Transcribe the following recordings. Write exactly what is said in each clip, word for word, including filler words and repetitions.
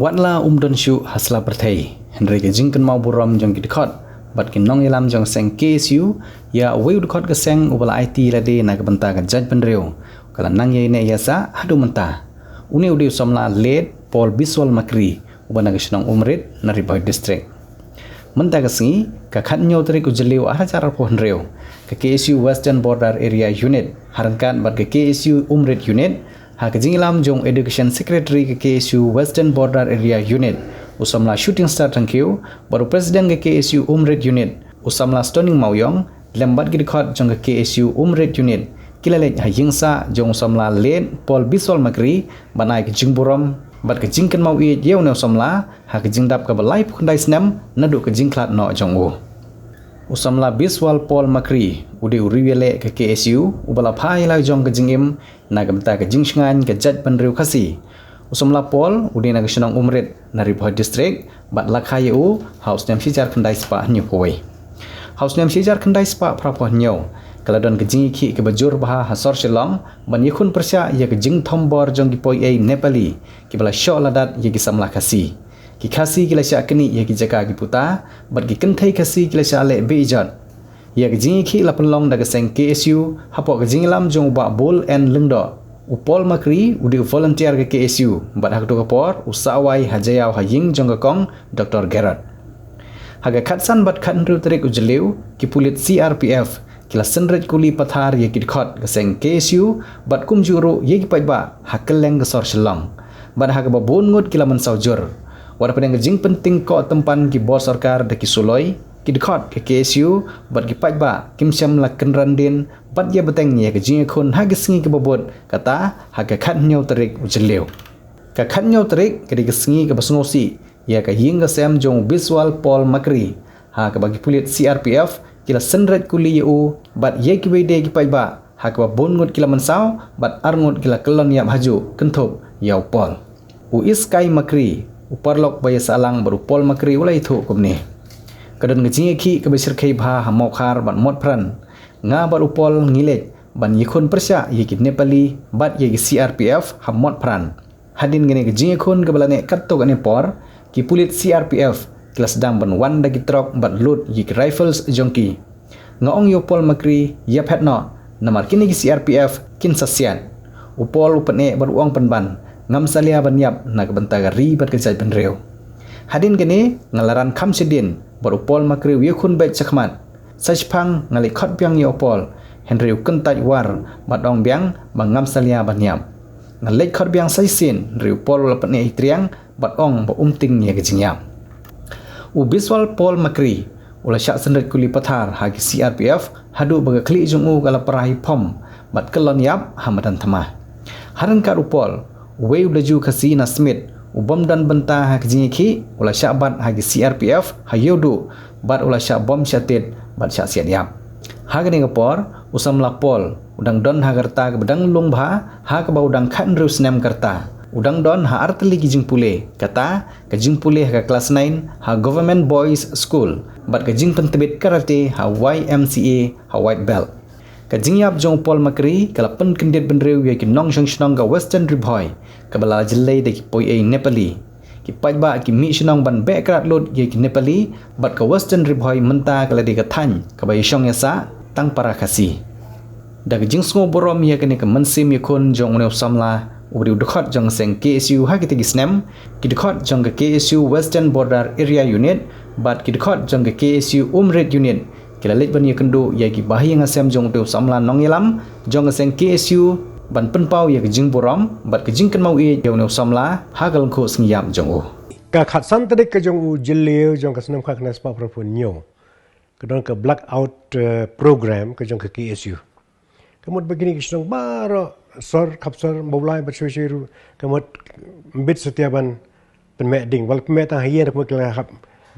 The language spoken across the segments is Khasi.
Wat la um don shuh ha sla pyrthei, hynrei ka jingkynmaw burom jong ki dkhot bad ki nongïalam jong seng K S U ïa uwei u dkhot ka seng uba la aiti lade na ka bynta ka jaitbynriew ka la nang ïaineh ïasah haduh mynta. Une u dei u samla Late Paul Biswal Makri, uba na ka shnong Umrit na Ri Bhoi District. Mynta ka sngi, ka khathynñiew tarik u Jylliew arhajar arphew hynriew, ka K S U Western Border Area Unit ha ryngkat bad ka K S U Umrit Unit, ha ka jingïalam jong Education Secretary ka K S U Western Border Area Unit, u samla Shooting Star Thangkhiew, bad u President ka K S U Umrit Unit, u samla Stoning Mawiong, lem bad ki dkhot jong ka K S U Umrit Unit, ki la leit ha ïingsah jong u samla Late Paul Biswal Makri ban ai ka jingburom bad ka jingkynmaw ïeit ïa une u samla ha ka jingdap kaba laiphew khyndai snem naduh ka jingkhlad noh jong u. U samla Biswal Paul Makri u dei u riew ïaleh ka K S U uba la phai la jong ka jingim na ka bynta ka jingshngaiñ ka jaitbynriew Khasi. U samla Paul u dei na ka shnong Umrit na Ri Bhoi District bad la kha ïa u ha u snem shihajar khyndai spah hynñiewphew wei. Ha u snem shihajar khyndai spah phraphew hynñiew, ka la don ka jingïakhih kaba jur bha ha sor Shillong ban ïakhun pyrshah ïa ka jingthombor jong ki poiei Nepali kiba la shoh ladat ïa ki samla Khasi. Ki Khasi ki la shah knieh ïa ki jaka ki puta bad ki kynthei Khasi ki la shah leh beh ijot. Ïa ka jingïakhih la pynlong da ka seng K S U hapoh ka jingïalam jong u Bah Bull N Lyngdoh. U Paul Makri u dei u volunteer ka K S U bad ha kato ka por u sah wai ha jaïaw ha ïing jong ka kong Doktor Gerard. Ha ka khatsan bad khathynriew tarik u Jylliew, ki pulit C R P F ki la synreit kuli pathar ïa ki dkhot ka seng K S U bad kumjuh ruh ïa ki paidbah ha kylleng ka sor Shillong. Bad ha kaba bun ngut ki la mynsaw jur. Wat hapdeng ka jingpynting koh tympan ki bor sorkar da ki suloi, ki dkhot ka K S U bad ki paidbah kim shym la kynran dien bad ïa bteng ïa ka jingïakhun ha ka sngi kaba bud, kata ha ka khathynñiew tarik u Jylliew. Ka khathynñiew tarik ka dei ka sngi kaba sngewsih ïa ka ïing ka sem jong u Biswal Paul Makri, ha kaba ki pulit C R P F ki la synreit kuli ïa u bad ïa kiwei de ki paidbah, ha kaba bun ngut ki la mynsaw bad ar ngut ki la kyllon ïap hajuh kynthup ïa u Paul. U Iskai Makri, u paralok ba ïa sahlang bad u Paul Makri u la ïathuh kumne: Ka don ka jingïakhih kaba shyrkhei bha ha Mawkhar bad Motphran. Nga bad u Paul ngi leit ban ïakhun pyrshah ïa ki Nepali bad ïa ki C R P F ha Motphran. Hadien kane ka jingïakhun kaba la neh katto katne por, ki pulit C R P F ki la sdang ban wan da ki trok bad lut ïa ki rifles jong ki. Nga ong ïa u Paul Makri ïa phet noh, namar kine ki C R P F kin sa siat. U Paul u pyneh bad u ong pynban, ngam salia ban ïap na ka bynta ka ri bad ka jaitbynriew. Hadien kane nga la ran kham shadien bad u Paul Makri u ïakhun beit shakhmat. Sa shiphang nga leit khot biang ïa u Paul, hynrei u kyntait war bad ong biang ba ngam salia ban ïap. Nga leit khot biang sa shisien, hynrei u Paul u la pyneh i triang bad ong ba um tieng ïa ka jingïap. U Biswal Paul Makri u la shah synreit kuli pathar ha ki C R P F haduh ba ka khlieh jong u ka la pra hi phom bad kyllon ïap ha madan thma. Ha ryngkat u Paul, uwei u dlaju Khasi na Smit, u bym don bynta ha ka jingïakhih, u la shah bat ha ki C R P F ha Ïewduh bad u la shah bom shah tied bad shah siat ïap. Ha kane ka por, u samla Paul u dang don ha ka rta kaba dang lung bha, ha kaba u dang khathynriew snem ka rta. U dang don ha artylli ki jingpule, kata ka jingpule ha ka klas nine ha Government Boys School bad ka jingpyntbit karate ha Y M C A ha White Belt. Ka jingïap jong u Paul Makri ka la pynkyndit bynriew ïa ki nongshong shnong ka Western Ri Bhoi, kaba la jyllei da ki poiei Nepali. Ki paidbah ki mih shnong ban beh krad lut ïa ki Nepali bad ka Western Ri Bhoi mynta ka la dei ka thaiñ kaba ïashong ïasah tang para Khasi. Da ka jingsngew burom ïa kane ka mynsiem ïakhun jong une u samla uba dei u dkhot jong ka seng K S U ha kita ki snem, ki dkhot jong ka K S U Western Border Area Unit bad ki dkhot jong ka K S U Umrit Unit ki la leit ban ïakynduh ïa ki bahaïing hasem jong utei u samla nongïalam jong ka seng K S U ban pynpaw ïa ka jingburom bad ka jingkynmaw ïeit ïa une u samla ha ka lyngkhuh sngi ïap jong u. Ka khatsan tarik ka jong u Jylliew jong ka snem khatkhyndai spah phraphew hynñiew, ka don ka blackout, eh, program ka jong ka K S U. Ka mut ba kine ki shnong baroh, sor, khap sor, Mawlai bad shwa shwa ruh, ka mut ym bit satia ban pynmih ding. Wat la pynmih tang ha ïing, ka mut ki la hap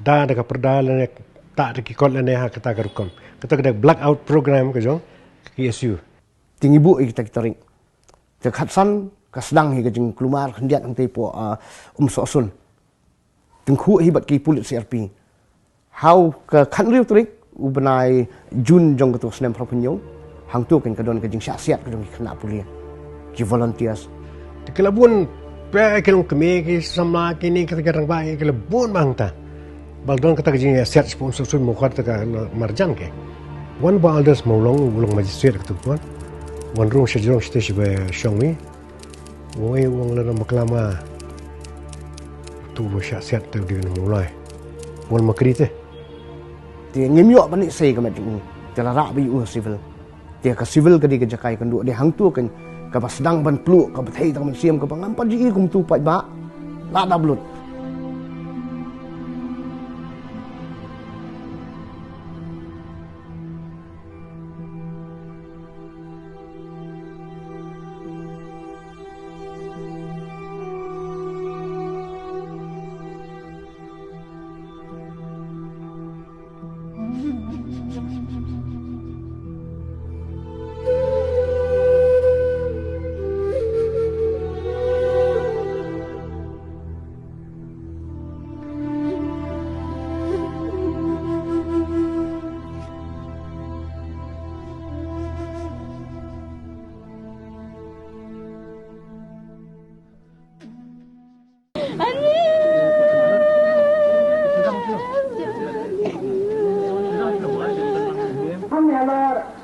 da da ka pyrda lane tah da ki kot lane ha kata ka rukom. Kata ka dei blackout program ka jong ka K S U. Te ngi buh ïa kita ki tarik. Te khatsan ka sdang hi ka jingkulmar khyndiat hangtei hapoh, ah, Umsohsun. Tyngkhuh hi bad ki pulit C R P. Ha u ka khathynriew tarik u bnai Jun jong kato ka snem phraphew hynñiew, hangto kan ka don ka jingshah siat ka jong ki khynnah pule, ki volunteers. Te ki la bun Peit ki long kmie ki samla kine kita ki rangbah ki la bun bha hangta. Ba la don kata ka jingïasiat shaphang suk suiñ mawkhar kata ka marjan ke. Wan ba Elders Mawlong u long magistrate kata ka por. Wan rung sha jrong sha te sha ba shong mi. Wei wang la na maklama. Tu ba shah siat te ding na Mawlai. Wan makri te. Te ngim ïoh ban ïeh sei ka met jong u. Te la rah ba ïeh u ha civil. Te ka civil ka dei ka jaka ïakynduh, dei hangto kan kaba sdang ban pluh, kaba thei tang ban siem, kaba ngam pat ju i kumto paidbah. La da blut.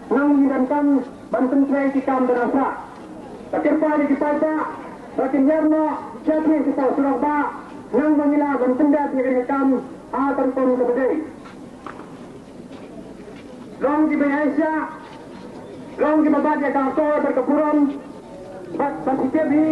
Nang ngi donkam ban pyntrei ki kam da nang sah. Ka kyrpad ïa ki paidbah ba kin ïar noh sha phi ki paw surok ba nang ba ngi lah ban pyndep ïa ka kam ha ka rukom kaba dei. Long kiba ïaishah, long kiba bat ïa ka akor bad ka burom, bad ba shitep hi.